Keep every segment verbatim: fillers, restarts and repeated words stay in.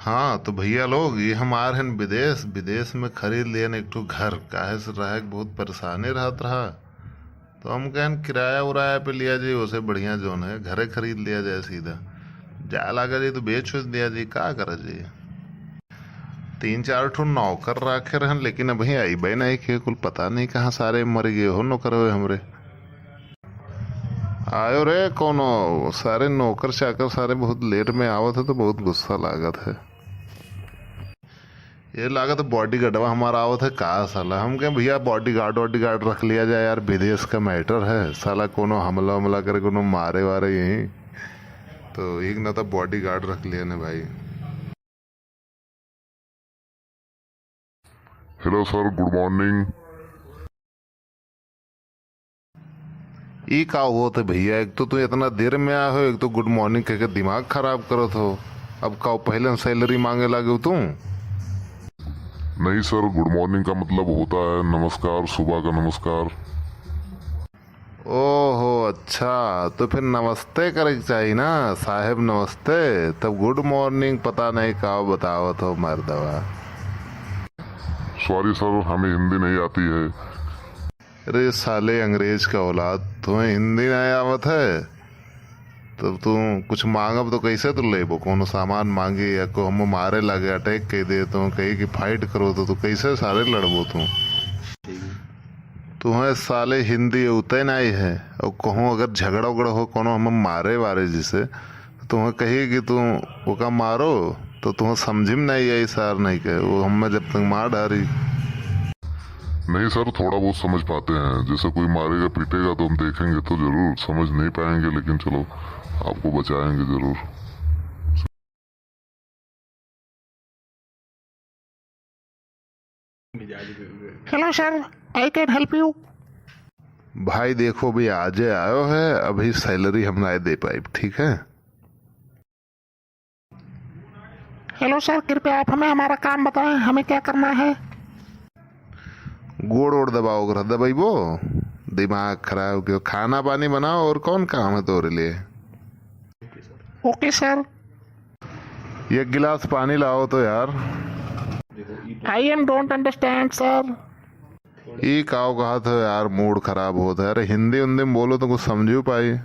हाँ, तो भइया लोग, ये हम आर हन विदेश, विदेश में खरीद लियन एक ठो घर, काहे से रहे के बहुत परेशानी रहत रहा। तो हम कहन किराया उराया पे लिया जाई, ओसे बढ़िया जौन है घरे खरीद लिया जाए सीधा। जाए लागा जाई तो बेच उच दिया जाई, का करा जाई। तीन चार ठो नौकर राखे रहन, लेकिन अबहीं अइबे नहीं के, कुल पता नहीं कहाँ सारे मर गए हो नौकर हुए हमरे। आयो रे, कोनो सारे नौकर चाकर सारे बहुत लेट में आवत है तो बहुत गुस्सा लागत है। ये लागत है बॉडीगार्डवा हमारा आवत है का साला। हम कहें भइया बॉडीगार्ड वॉडीगार्ड रख लिया जाए यार, विदेश का मैटर है साला, कोनो हमला वमला करे, कोनो मारे वारे यहीं, तो एक ना तो बॉडीगार्ड रख लिया ने भाई। Hello sir, good morning। ई का होत है भइया, एक तो तू इतना देर में आए हो, एक तो गुड मॉर्निंग कह के दिमाग खराब करत हो। अब का पहले सैलरी मांगे लागे हो तू? नहीं सर, गुड मॉर्निंग का मतलब होता है नमस्कार, सुबह का नमस्कार। ओहो, अच्छा, तो फिर नमस्ते करे के चाही ना, साहेब नमस्ते, तब गुड मॉर्निंग पता नहीं का बतावत हो मर्दवा। सॉरी सर, हमें हिंदी नहीं आती है। अरे साले अंग्रेज का औलाद, तुम्हें हिंदी नहीं आवत है? तब तू कुछ मांगब तो कैसे तू लेबो? कोनो सामान मांगे या को हम मारे लागे, अटैक कर दे, तो कही कि फाइट करो, तो तू कैसे सारे लड़बो तू? तुम्हें साले हिंदी उतै नहीं है, और कहूँ अगर झगड़ा उगड़ा हो कोनो हम मारे वारे जिसे, तो तुम्हें कही कि तू ओका मारो, तो तुम्हें समझी में नहीं आई सार नहीं के, वो हमें जब तक मार डारी। नहीं सर, थोड़ा बहुत समझ पाते हैं, जैसे कोई मारेगा पीटेगा तो हम देखेंगे तो जरूर, समझ नहीं पाएंगे, लेकिन चलो आपको बचाएंगे जरूर। Hello sir, I can help you। भाई देखो, अभी आजे आयो है, अभी सैलरी हम नहीं दे पाइब, ठीक है? Hello sir, कृपया आप हमें हमारा काम बताएं, हमें क्या करना है? गोड़ ओड़ दबाओ, ओकरा दबाइबो, दिमाग खराब के। खाना पानी बनाओ, और कौन काम है तोरे लिए? OK sir। एक गिलास पानी लाओ तो यार। I am don't understand sir। ई काव कहत हो यार, मूड खराब होत है। अरे हिंदी उंदी में बोलो तो कुछ समझू पाई।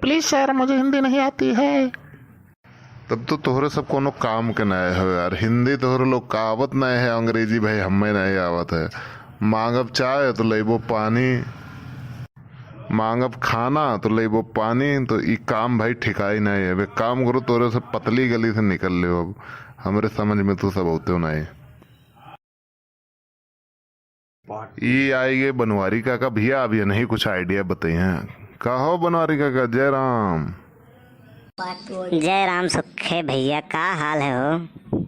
Please sir, मुझे हिंदी नहीं आती है। तब तो तोहरे सब कोनो काम के नाय हो यार, हिंदी तोहरे लोग का आवत नाय है, अंग्रेजी भाई हमें नाय आवत है। मांगब चाय तो लेबो पानी, मांगब खाना तो लेबो पानी, तो ई काम भाई ठिकाई नाय है। अब एक काम करो, तोहरे सब पतली गली से निकल लेओ, अब हमरे समझ में तू सब होते हो नाय। ई आइगे बनवारी काका। भइया, अब यनही कुछ idea बताई हैं। का हो बनवारी काका, जय राम। जय राम सुखे भइया, का हाल है हो?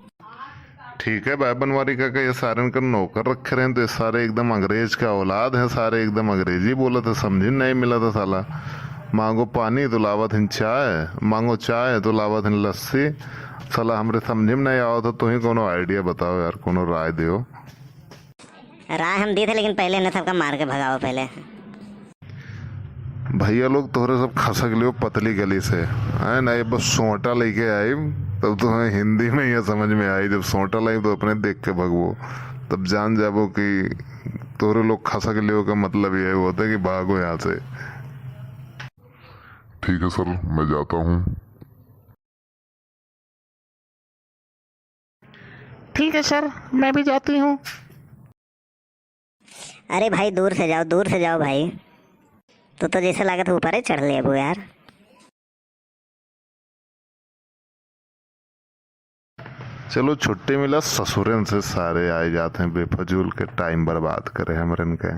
ठीक है भाई बनवारी काका, ये सारन का नौकर रखे रहे तो ये सारे एकदम अंग्रेज का औलाद है, सारे एकदम अंग्रेजी बोलत है, समझी नहीं मिलत है साला। मांगो पानी तो लावत हैं चाय, मांगो चाय तो लावत हैं लस्सी। साला हमरे समझी में नहीं आवत है, तुहीं कोनो idea बताओ यार, कोनो राय दियो। राय हम दी थे, लेकिन पहले इन्हें सबका मार के भगाओ पहले। भइया लोग तोहरे सब खसक लियो पतली गली से, है ना? ये बस सोटा लेके आई, तब तुम्हें हिंदी में ये समझ में आई। जब सोटा लाई तो अपने देख के भगबो, तब जान जाबो कि तोहरे लोग खसक लियो का मतलब ये होता है कि भागो यहाँ से। ठीक है सर, मैं जाता हूँ। ठीक है सर, मैं भी जाती हूँ। अरे भाई, दूर से जाओ, दूर से जाओ भाई। तू तो जैसे लागत ऊपर ही चढ़ ले अबू यार। चलो, छुट्टी मिला ससुरन से, सारे आए जाते हैं, बेफजूल के टाइम बर्बाद करे हमरन के।